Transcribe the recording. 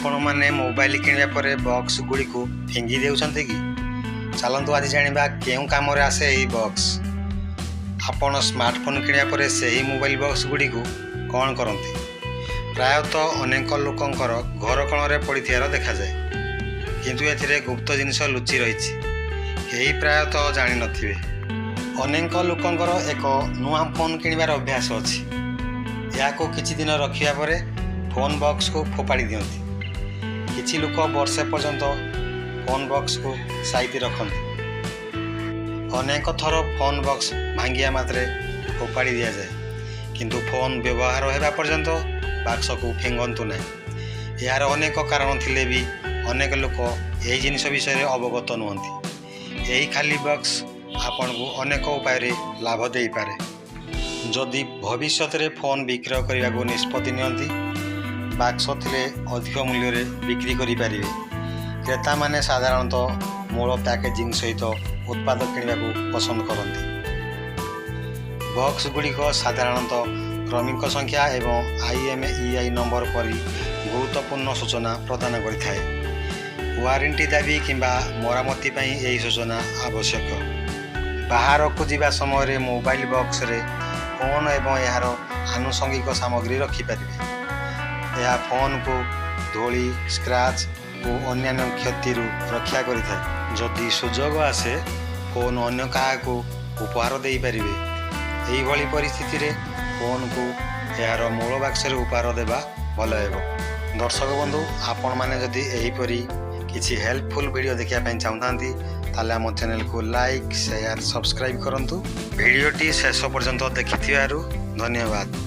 ଆପଣମାନେ ମୋବାଇଲ କିଣିବା ପରେ ବକ୍ସ ଗୁଡ଼ିକୁ ଫିଙ୍ଗି ଦେଉଛନ୍ତି କି? ଚାଲନ୍ତୁ, ଆଜି ଜାଣିବା କେଉଁ କାମରେ ଆସେ ଏହି ବକ୍ସ। ଆପଣ ସ୍ମାର୍ଟଫୋନ୍ କିଣିବା ପରେ ସେହି ମୋବାଇଲ ବକ୍ସ ଗୁଡ଼ିକୁ କ'ଣ କରନ୍ତି? ପ୍ରାୟତଃ ଅନେକ ଲୋକଙ୍କର ଘର କୋଣରେ ପଡ଼ିଥିବାର ଦେଖାଯାଏ। କିନ୍ତୁ ଏଥିରେ ଗୁପ୍ତ ଜିନିଷ ଲୁଚି ରହିଛି, କେହି ପ୍ରାୟତଃ ଜାଣିନଥିବେ। ଅନେକ ଲୋକଙ୍କର ଏକ ନୂଆ ଫୋନ୍ କିଣିବାର ଅଭ୍ୟାସ ଅଛି। ଏହାକୁ କିଛି ଦିନ ରଖିବା ପରେ ଫୋନ୍ ବକ୍ସକୁ ଫୋପାଡ଼ି ଦିଅନ୍ତି। କିଛି ଲୋକ ବର୍ଷେ ପର୍ଯ୍ୟନ୍ତ ଫୋନ୍ ବକ୍ସକୁ ସାଇତି ରଖନ୍ତି। ଅନେକ ଥର ଫୋନ୍ ବକ୍ସ ଭାଙ୍ଗିବା ମାତ୍ରେ ଫୋପାଡ଼ି ଦିଆଯାଏ। କିନ୍ତୁ ଫୋନ୍ ବ୍ୟବହାର ହେବା ପର୍ଯ୍ୟନ୍ତ ବାକ୍ସକୁ ଫିଙ୍ଗନ୍ତୁ ନାହିଁ। ଏହାର ଅନେକ କାରଣ ଥିଲେ ବି ଅନେକ ଲୋକ ଏହି ଜିନିଷ ବିଷୟରେ ଅବଗତ ନୁହନ୍ତି। ଏହି ଖାଲି ବକ୍ସ ଆପଣଙ୍କୁ ଅନେକ ଉପାୟରେ ଲାଭ ଦେଇପାରେ। ଯଦି ଭବିଷ୍ୟତରେ ଫୋନ୍ ବିକ୍ରୟ କରିବାକୁ ନିଷ୍ପତ୍ତି ନିଅନ୍ତି, ବାକ୍ସ ଥିଲେ ଅଧିକ ମୂଲ୍ୟରେ ବିକ୍ରି କରିପାରିବେ। କ୍ରେତାମାନେ ସାଧାରଣତଃ ମୂଳ ପ୍ୟାକେଜିଂ ସହିତ ଉତ୍ପାଦ କିଣିବାକୁ ପସନ୍ଦ କରନ୍ତି। ବକ୍ସ ଗୁଡ଼ିକ ସାଧାରଣତଃ କ୍ରମିକ ସଂଖ୍ୟା ଏବଂ ଆଇଏମ୍ଇଆଇ ନମ୍ବର ପରି ଗୁରୁତ୍ୱପୂର୍ଣ୍ଣ ସୂଚନା ପ୍ରଦାନ କରିଥାଏ। ୱାରେଣ୍ଟି ଦାବି କିମ୍ବା ମରାମତି ପାଇଁ ଏହି ସୂଚନା ଆବଶ୍ୟକ। ବାହାରକୁ ଯିବା ସମୟରେ ମୋବାଇଲ ବକ୍ସରେ ଫୋନ୍ ଏବଂ ଏହାର ଆନୁଷଙ୍ଗିକ ସାମଗ୍ରୀ ରଖିପାରିବେ। ଏହା ଫୋନ୍କୁ ଧୂଳି, ସ୍କ୍ରାଚ୍ ଓ ଅନ୍ୟାନ୍ୟ କ୍ଷତିରୁ ରକ୍ଷା କରିଥାଏ। ଯଦି ସୁଯୋଗ ଆସେ, ଫୋନ୍ ଅନ୍ୟ କାହାକୁ ଉପହାର ଦେଇପାରିବେ। ଏହିଭଳି ପରିସ୍ଥିତିରେ ଫୋନ୍କୁ ଏହାର ମୂଳ ବାକ୍ସରେ ଉପହାର ଦେବା ଭଲ ହେବ। ଦର୍ଶକ ବନ୍ଧୁ, ଆପଣମାନେ ଯଦି ଏହିପରି କିଛି ହେଲ୍ପଫୁଲ୍ ଭିଡ଼ିଓ ଦେଖିବା ପାଇଁ ଚାହୁଁଥାନ୍ତି, ତାହେଲେ ଆମ ଚ୍ୟାନେଲକୁ ଲାଇକ୍, ସେୟାର, ସବସ୍କ୍ରାଇବ୍ କରନ୍ତୁ। ଭିଡ଼ିଓଟି ଶେଷ ପର୍ଯ୍ୟନ୍ତ ଦେଖିଥିବାରୁ ଧନ୍ୟବାଦ।